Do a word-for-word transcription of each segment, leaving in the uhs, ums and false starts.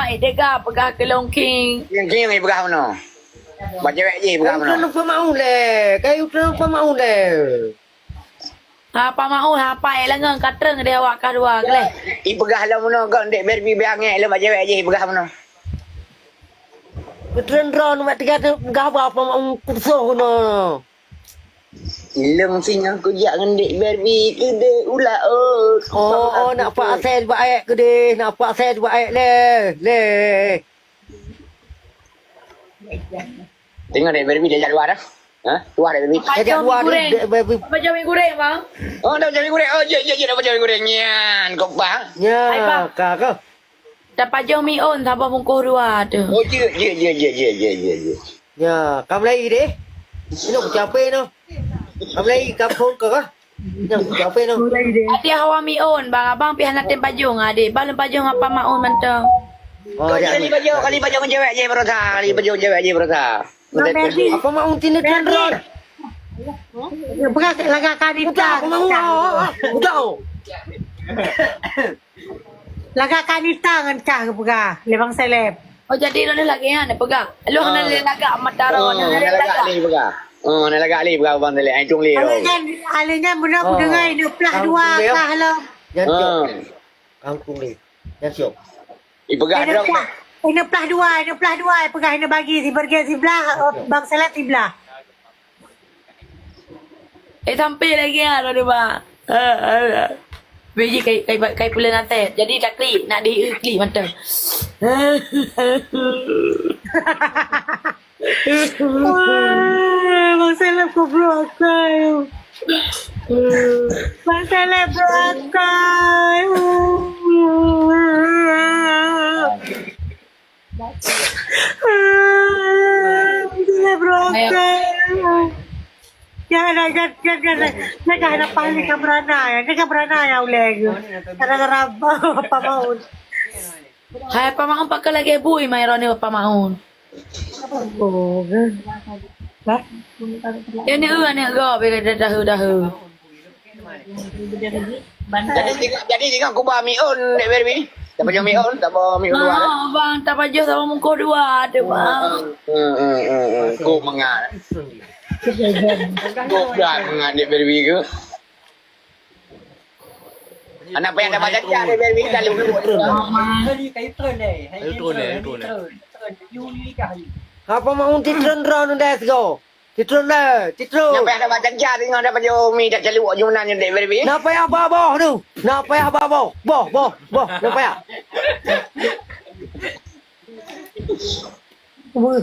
Abang, eh, teuga peugah keu Longking. Longking, eh, peugah meunoe. Bak cewek jih peugah meunoe. Ka uteun Pak Maun lé. Ka uteun Pak Maun lé. Ha, Pak Maun, ha, Pak, eh, lengang ka treun deh awak kah dua, gleh. Ipeugah lom meunoe, kok ndék Barbie beu angék lom bak cewek jih, ipeugah meunoe. Keutrön droeneuh bak tiga teuh peugah bah Pak Maun kusoh keunoe. Ilong singoh kujak ngon dek Barbie keudeh ula, oh. Oh, oh, nak pak asai bak ék keudeh, nak pak asai bak ék lé, lé. Tengok dek Barbie diajak luar dah. Ha? Luar dek Barbie. Diajak luar dek Barbie. Apa jam goreng, Bang? Oh, dah jam goreng. Oh, jek, jek, jek, dapat jam goreng. Nyan, kok bah? Nya, ka ke? Tapajoh miôn saboh bungkôh dua teuh. Oh, jeuet, jeuet, jeuet. Nya, ka mulai deh. Inoe kucape noh. Ka mulai ka phôn ka kah? Nya, kucape noh. Mulai deh. Até hawa miôn, bang abang pih hana tem pajong, adik. Bang lôn pajong apa maôn mantong. Oh, kali pajong, kali pajong cewek je berusaha, kali pajong cewek je berusaha. Apa maôn tini kan ron? Bukan lagak kanita. Apa maôn? Udah. Lagak kanita ngon cah geupeugah lé Bang Seleb. Oh, jadi lôn lagak nyan peugah. Lôn hana lé lagak mata ron, hana lé lagak. Lé peugah. Oh, hana lagak lé peugah Bang Seleb. Ai cung lé. Alèh nyan, alèh nyan beuna kudeungoe ineuk plah dua kah lom. Nyan cok. Kangkung lé. Nyan cok. Ipeugah droe. Ineuk plah dua, ineuk plah dua, ipeugah ineuk bagi si Bergen siblah, Bang Seleb siblah. Eh, sampai lagi ah, lalu, Bang. Eh, eh, eh. Biji kai, kai, kai pulen até. Jadi, tak klik, nak di klik mantap. Wah, Bang Seleb kok bro akai. Bang Seleb bro akai. Bila beruangkan. Ya, ada, ya, ya, ya, ya. Saya dah ada pahli kamera na, ya. Ini kamera na, ya, uleng. Gara-gara apa, apa mau? Hai, Pak Maun, pakai lagi bui, mai rone Pak Maun. Oh, kan. Hah? Ini, eh, ini, eh, beda dah, dah. Jadi, jadi, jadi, kuba miun, Dek Berbi. Siapa yang miun? Siapa miun luar? Ah, bang, tak payah sama muka dua, ada, bang. Hmm, hmm, hmm, hmm. Kok mengat. Kok dah mengat, Dek Berbi ke? Anak payah dapat jajan, Dek Berbi, dah lulus. Ayo turun, eh. Ayo turun, eh. Apa mau titron drone udah, let's go. Citron lah, citron. Napa yang dapat janca tengok dapat jo mi dah chaluk junan nyan dek beri. Napa yang ba boh tu? Napa yang ba boh? Boh, boh, boh. Napa yang? Weh.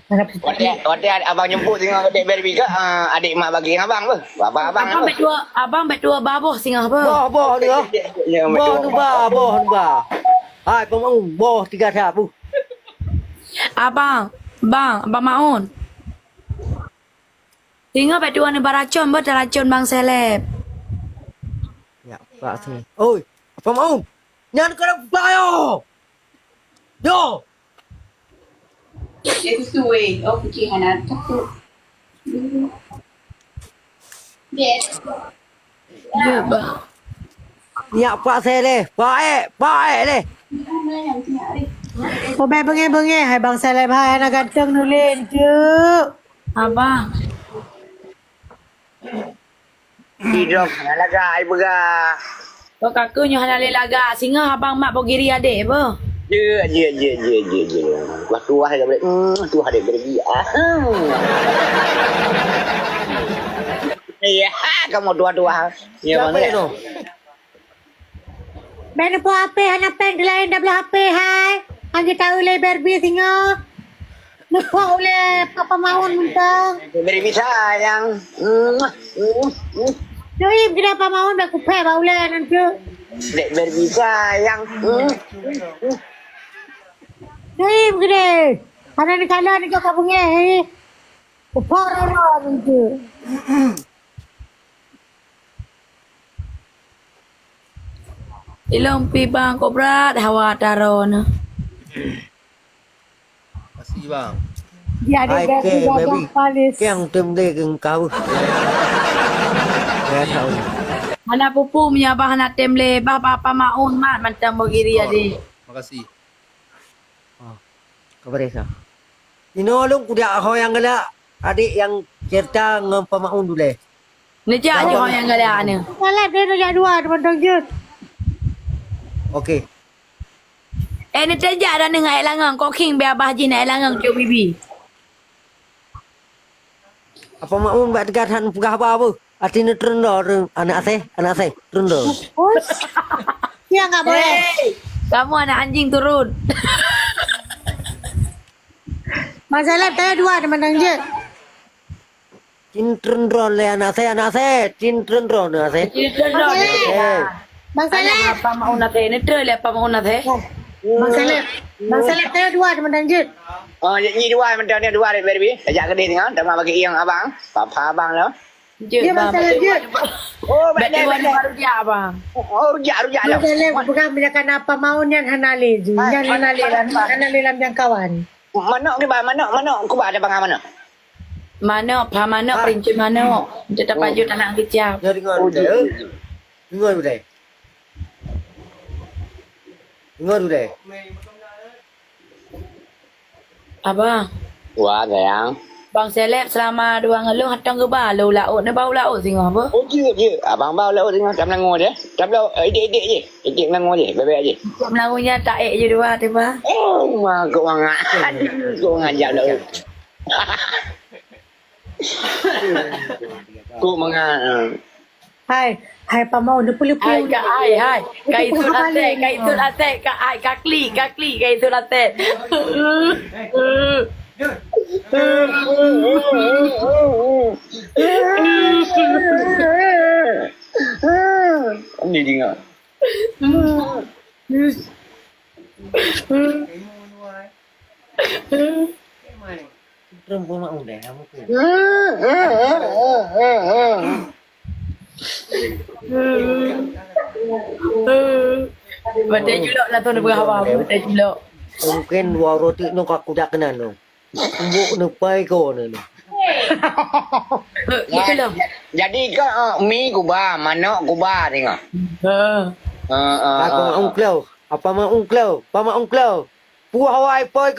Waktu, waktu abang jemput tengok dek beri ke, ah, adik mak bagi dengan abang tu. Abang, abang, abang tu. Betua, abang betua ba boh singoh apa? Boh, boh ni ah. Ya, boh betul. Tu ba, boh ni ba. Hai, pemau, boh tiga dah bu. Abang, bang, abang Maun. Ingat bak dua ni baracun, beuh, taracun Bang Seleb. Ya, Pak sini. Oi, apa mau? Nyan kena bayo. Yo. Dia tu tu, weh. Oh, kucing anak tu. Yes. Ya, bah. Ya, Pak Seleb. Baik, baik leh. Oh, bai beungéh-beungéh, hai Bang Seleb, hai anak ganteng nulén, cuk. Abang. Idong, hana lagak, ai peugah. Kok kaku nyoe hana lé lagak, singoh abang mak bogiri adék, beuh? Jeuet, jeuet, jeuet, jeuet, jeuet, jeuet. Wah, tuah ya, boleh. Hmm, tuah deh, boleh. Ah. Iya, kamu tuah-tuah. Iya, Bang. Siapa itu? Bèk neupo H P hana péng, di laén dah blah H P hai. Hana jitawö lé Barbie singoh. Neupo ulèe Papa Maun mantong. Barbie sayang. Hmm, hmm, hmm. Jeuet geuda Papa Maun bèk kupèe bak ulèe nyan cit. Dek Barbie sayang. Hmm, hmm. Jeuet geuda. Hana neukalon nyoe ka beungéh, eh. Kupok rara nyan cit. Ilong pi bang kok brat hawa taro na. Makasih bang. Dia ada Hai, gaji ke, gadah baby. Palis. Kiang tem de geng kau. Ya tahu. Hana pupu meunyoe abah hana tem lé, bah papa maun mat mantong bogiri adik. Makasih. Oh, kabaresa. Inoe lôn kudak ho nyang galak, adik nyang cerita ngon pamaun dulé. Neujak jih ho nyang galak neu. Galak dia neujak dua teman dong jeuet. Oke. Eh, neuteujak dah neu ngon aèk langong, kok khieng bèe abah jih ngon aèk langong cok bibi. Apa makmun bak teugat han peugah haba beuh? Até neutreun droe, anak asèe, anak asèe, treun droe. Us. Dia enggak boleh. Hei, kamu anak anjing turun. Masalah tanya dua teman dong jeuet. Cin treun droe lé anak asèe, anak asèe, cin treun droe anak asèe. Cin treun droe. Bang Saleh. Hei. Bang Saleh. Alah, apa mau nak teh? Neutreun lé apa mau nak teh? Bang Saleh. Bang Saleh, tanya dua teman dong jeuet. Oh, ni dua teman dong, ni dua dari Berbi. Ajak ke dia tengok, sama bagi yang abang. Papa abang lo. Jeuet, ya, bang. Bang Saleh, jeuet. Oh, bak dia, bak dia. Baru dia, bang. Oh, rujak, rujak lo. Bang Saleh, bukan banyakkan apa mau nyan hana lé jih. Nyan hana lé lam, hana lé lam jangkauan. Manok ke, bang? Manok, manok. Kuba ada bang manok. Manok, pha manok, ah. Perincut manok. Macam tapajut anak kecap. Ya, dengar deh. Dengar deh. Dengar deh. Abang. Wah, sayang. Bang Seleb selama dua ngeuluh hatong geuba lôn laôt, na bau laôt singoh beuh. Oh, jeuet, jeuet. Abang bau laôt singoh, tam langue deh. Tam laôt, eh, idik-idik je. Idik langue je, bebek je. Tam langue nyan taék je dua tiba. Oh, ma, kok mangat. Kok mangat jak laôt. Kok mangat. Hai, hai pamau leupeu-leupeu. Hai, ka, hai, hai. Ka isut asèe, ka isut asèe, ka, hai, ka klik, ka klik, ka isut asèe. Ni dengar. Perempuan mak muda, kamu tu. Batai julok lah tu, dia berhawa, batai julok. Mungkin dua roti nu aku tak kenal tu. Kumbuk nu pai ko ni. Eh, ya, itulah. Jadi ke, eh, mi kuba, manok kuba tengok. Ha. Ha, ha, aku ha. Mak ungklau. Apa mak ungklau? Apa mak ungklau? Puah wai poi